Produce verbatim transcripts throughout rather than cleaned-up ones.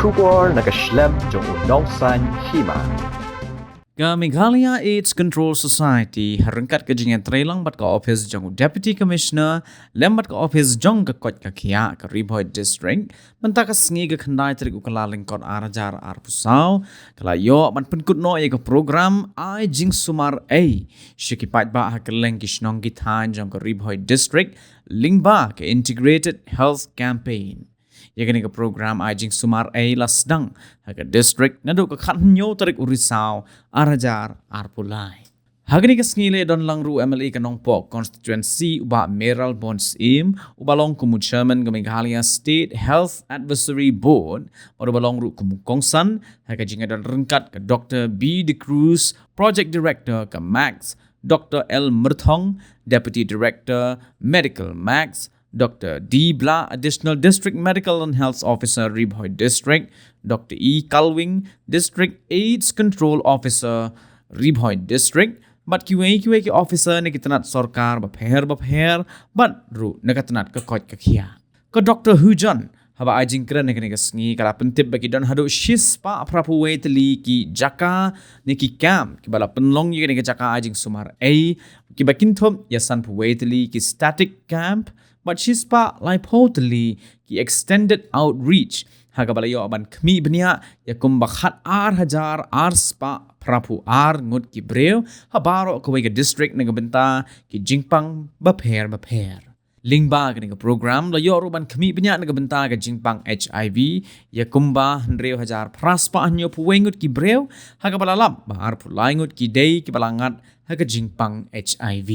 Khubor na ka shlem jong u Nongsaiñ Hima. Ka Meghalaya AIDS Control Society ha ryngkat ka jingïatreilang bad ka ophis jong u Deputy Commissioner lem bad ka ophis jong ka koit ka khiah ka Ri Bhoi District, mynta ka sngi ka khyndai tarik u Kyllalyngkot ar hajar arphew saw, ka la ïoh ban pynkut noh ïa ka program ai jingsumar ei sha ki paidbah ha kylleng ki shnong ki thaiñ jong ka Ri Bhoi District lyngba ka Integrated Health Campaign. Ïa kane ka program ai jingsumar ei la sdang ha ka district naduh ka khathynñiew tarik u Risaw ar hajar arphew lai. Ha kane ka sngi la ïadon lang ruh u M L A ka Nongpoh constituency u Bah Mayralborn Syiem, uba long kum u chairman ka Meghalaya State Health Advisory Board, bad uba long ruh kum u kongsan ha ka jingïadon ryngkat ka Doctor B De Cruz, Project Director ka MACS, Doctor L Myrthong, Deputy Director Medical MACS, Doctor D Blah, Additional District Medical and Health Officer, Ri Bhoi District, Doctor E Kalwing, District AIDS Control Officer, Ri Bhoi District, bad kiwei kiwei ki officer na ki tnat sorkar bapher bapher, bad ruh na ka tnat ka koit ka khiah. Ka Doctor Hujon, haba ai jingkren ha kane ka sngi, ka la pyntip ba ki don haduh shispah phraphew wei tylli ki jaka ne ki camp kiba la pynlong ïa kane ka jaka ai jingsumar ei, kiba kynthup ïa sanphew wei tylli ki static camp, bad shispah laiphew tylli ki extended outreach, ha kaba la ïoh ban khmih bniah ïa kumba khat ar hajar arspah phraphew ar ngut ki briew ha baroh kawei ka district na ka bynta ki jingpang bapher bapher. Lyngba kane ka program la ïoh ruh ban khmih bniah na ka bynta ka jingpang H I V ïa kumba hynriew hajar phraspah hynñiewphew wei ngut ki briew, ha kaba la lap ba arphew lai ngut ki dei kiba la ngat ha ka jingpang H I V.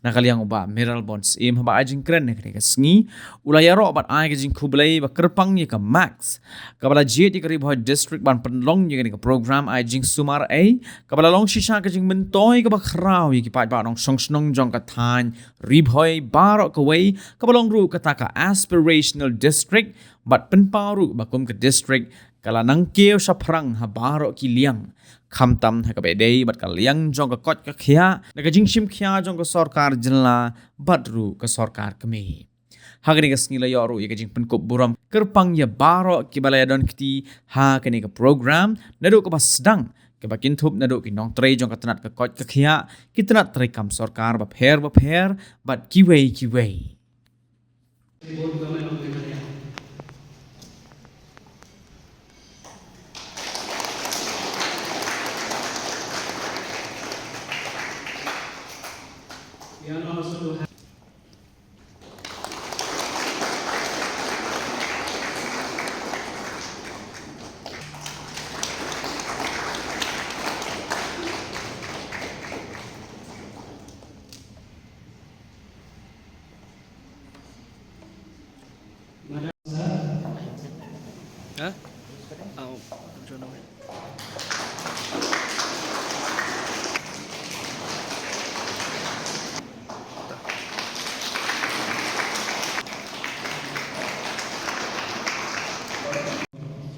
Na ka liang u Bah Mayralborn Syiem, haba ai jingkren ha kane ka sngi, u la ïaroh bad ai ka jingkhublei ba kyrpang ïa ka MACS, kaba la jied ïa ka Ri Bhoi District ban pynlong ïa kane ka program ai jingsumar ei, kaba la long shisha ka jingmyntoi kaba khraw ïa ki paidbah nongshong shnong jong ka thaiñ Ri Bhoi baroh kawei, kaba long ruh kata ka aspirational district, bad pynpaw ruh ba kum ka district ka la nang kiew shaphrang ha baroh ki liang, khamtam ha kaba ïadei bad ka liang jong ka koit ka khiah, na ka jingshim khia jong ka sorkar jylla bad ruh ka sorkar kmie. Ha kane ka sngi la ïoh ruh ïa ka jingpynkup burom kyrpang ïa baroh kiba la ïadon kti ha kane ka program, naduh kaba sdang, kaba kynthup naduh ki nongtrei jong ka tnat ka koit ka khiah, ki tnat treikam sorkar bapher bapher, bad kiwei kiwei. We are also to have Huh? Oh, I don't know.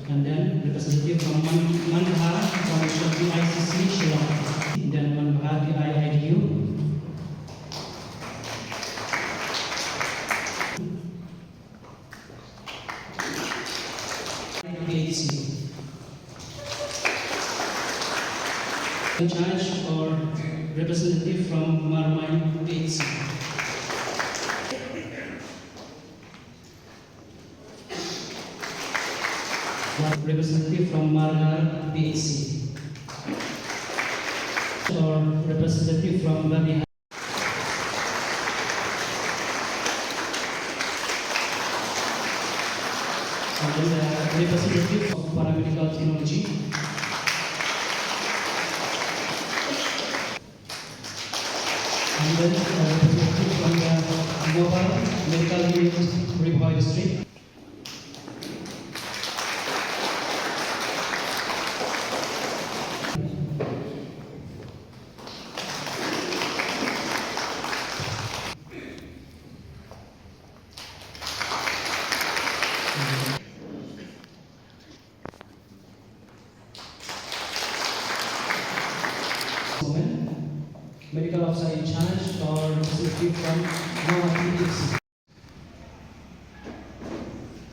And then representative from Man-, Manbha, from the I C C, Shillong. Then Manbha, the I I D U. P H C. In charge or representative from Marmain P H C. One representative from Margar P H C. Or representative from Babihar. And then, uh, representative of paramedical technology. And then, uh, representative from the mobile medical unit, Ri Bhoi District. Medical officer in charge or representative from Mawhati P H C.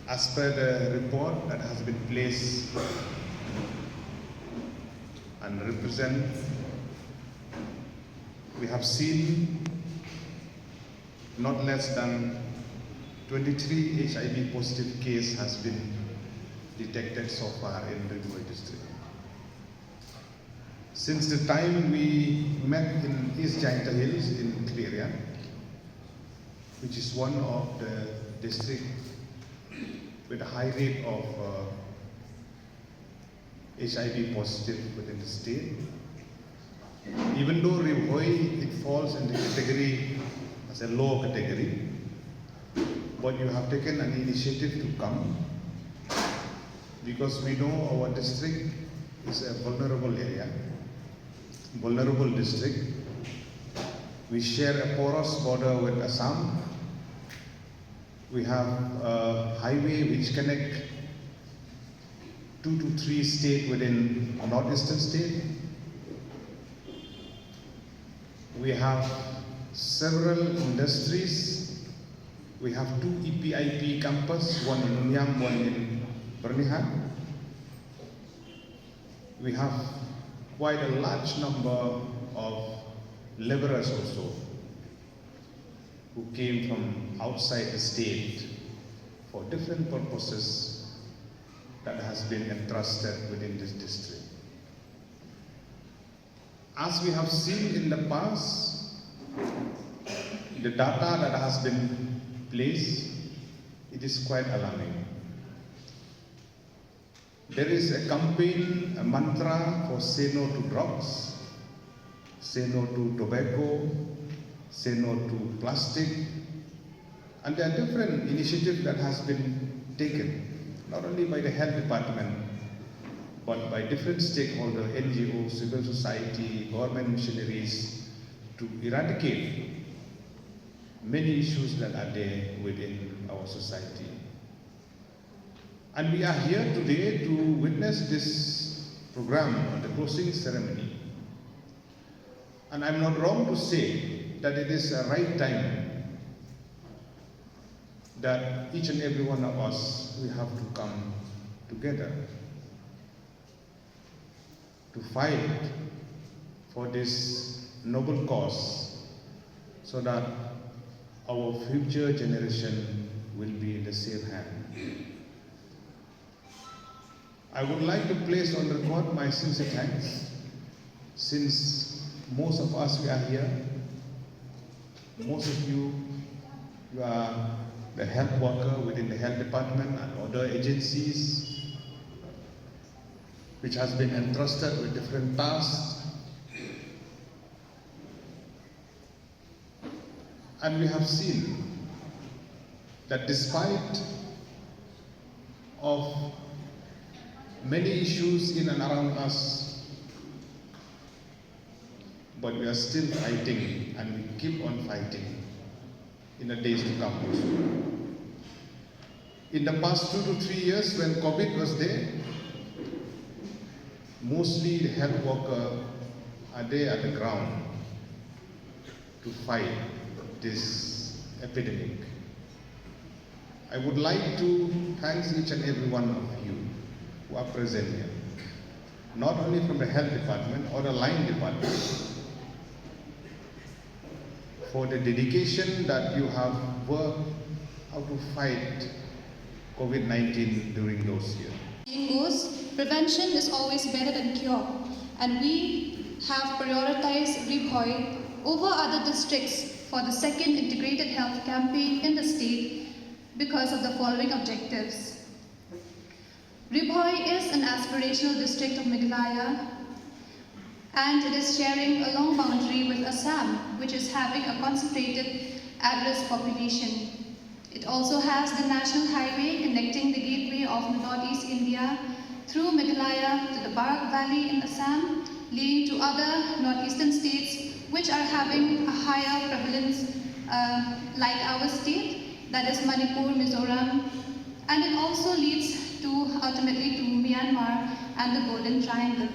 As Per the report that has been placed and represent, we have seen not less than twenty-three H I V positive case has been detected so far in Ri Bhoi district. Since the time we met in East Jaintia Hills in Khliehriat, which is one of the district with a high rate of uh, H I V positive within the state, even though Ri Bhoi, it falls in the category as a low category, but you have taken an initiative to come because we know our district is a vulnerable area, vulnerable district. We share a porous border with Assam. We have a highway which connect two to three states within northeastern state. We have several industries. We have two E P I P campus, one in Umiam, one in Byrnihat. We have quite a large number of laborers also who came from outside the state for different purposes that has been entrusted within this district. As we have seen in the past, the data that has been placed, it is quite alarming. There is a campaign, a mantra for say no to drugs, say no to tobacco, say no to plastic, and there are different initiatives that has been taken, not only by the health department, but by different stakeholders, N G Os, civil society, government missionaries, to eradicate many issues that are there within our society. And we are here today to witness this program, the closing ceremony. And I'm not wrong to say that it is a right time that each and every one of us, we have to come together to fight for this noble cause so that our future generation will be in the safe hand. I would like to place on record my sincere thanks, since most of us, we are here. Most of you, you are the health worker within the health department and other agencies, which has been entrusted with different tasks. And we have seen that despite of many issues in and around us, but we are still fighting and we keep on fighting in the days to come also. In the past two to three years, when COVID was there, mostly the health worker are there at the ground to fight this epidemic. I would like to thank each and every one of you who are present here, not only from the health department or the line department, for the dedication that you have worked how to fight COVID nineteen during those years. Saying goes, prevention is always better than cure, and we have prioritized Ri Bhoi over other districts for the second integrated health campaign in the state because of the following objectives. Ri Bhoi is an aspirational district of Meghalaya, and it is sharing a long boundary with Assam, which is having a concentrated at-risk population. It also has the national highway connecting the gateway of Northeast India through Meghalaya to the Barak Valley in Assam, leading to other northeastern states which are having a higher prevalence, uh, like our state, that is Manipur, Mizoram, and it also leads to, ultimately, to Myanmar and the Golden Triangle.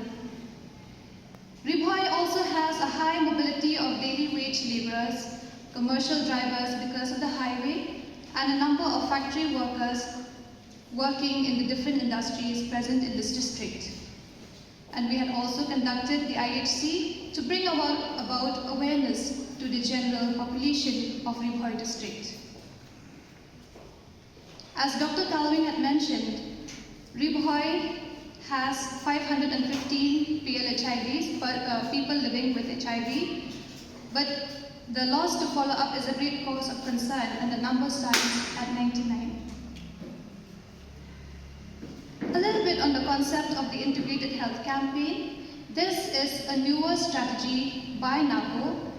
Ri Bhoi also has a high mobility of daily wage laborers, commercial drivers because of the highway, and a number of factory workers working in the different industries present in this district. And we had also conducted the I H C to bring about, about awareness to the general population of Ri Bhoi district. As Doctor Kalwing had mentioned, Ri Bhoi has five hundred fifteen P L H I Vs, per, uh, people living with H I V, but the loss to follow up is a great cause of concern, and the number stands at ninety-nine. A little bit on the concept of the integrated health campaign. This is a newer strategy by NACO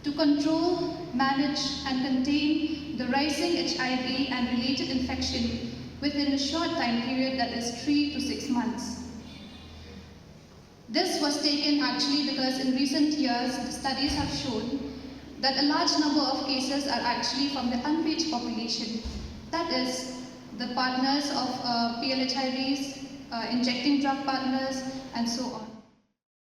to control, manage, and contain the rising H I V and related infection within a short time period, that is three to six months. This was taken actually because in recent years, the studies have shown that a large number of cases are actually from the unreached population, that is, the partners of, uh, P L H I Vs, uh, injecting drug partners, and so on.